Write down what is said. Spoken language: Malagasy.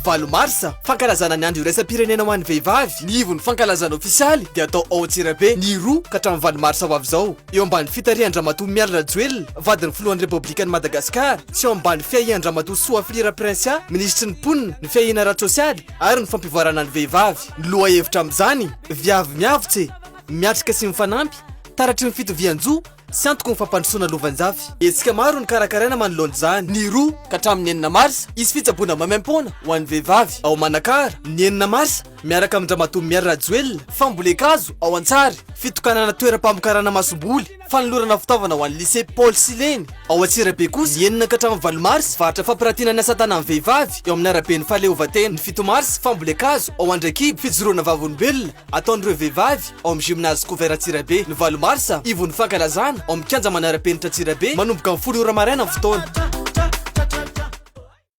Valo marsa, fankalazana ny andro iraisam-pirenena ho an'ny vehivavy. Ny ivon'ny fankalazana ofisialy dia atao ao Antsirabe, ny 2 ka hatramin'ny 8 marsa ho avy izao, eo ambany fitarihan-dRamatoa Mialy Rajoelina, vadin'ny filohan'ny Repoblikan'i Madagasikara, sy eo ambany fiahian-dRamatoa Soafilira Princia, minisitry ny Mponina, ny fiahiana ara-tsosialy ary ny fampivoarana ny vehivavy. Ny lohahevitra amin'izany, Viavy miavotse, miatrika sy mifanampy, taratry ny fitovian-jo, sy antoky ny fampandrosoana lovanjafy. Hetsika maro no karakaraina manoloana izany. Ny 2 ka hatramin'ny 6 marsa, hisy fitsaboana maimaimpoana ho an'ny vehivavy ao Manakara. Ny 6 marsa, miaraka amin-dRamatoa Mialy Rajoelina, fambolen-kazo ao Antsary, fitokanana toeram-pamokarana masomboly, fanolorana fitaovana ho an'ny Lycée Paul Sileny ao Antsirabe kosa. Ny 6 ka hatramin'ny 8 marsa, varotra fampiratiana ny asa tanan'ny vehivavy eo amin'ny araben'ny fahaleovantena. Ny 7 marsa, fambolen-kazo ao Andraikibo, fijoroana vavolombelona ataon'ireo vehivavy ao amin'ny Gymnase Couvert Antsirabe, ny 8 marsa, ivon'ny fankalazana ao amin'ny kianja manara-penitra Antsirabe, manomboka amin'ny 10 ora maraina ny fotoana.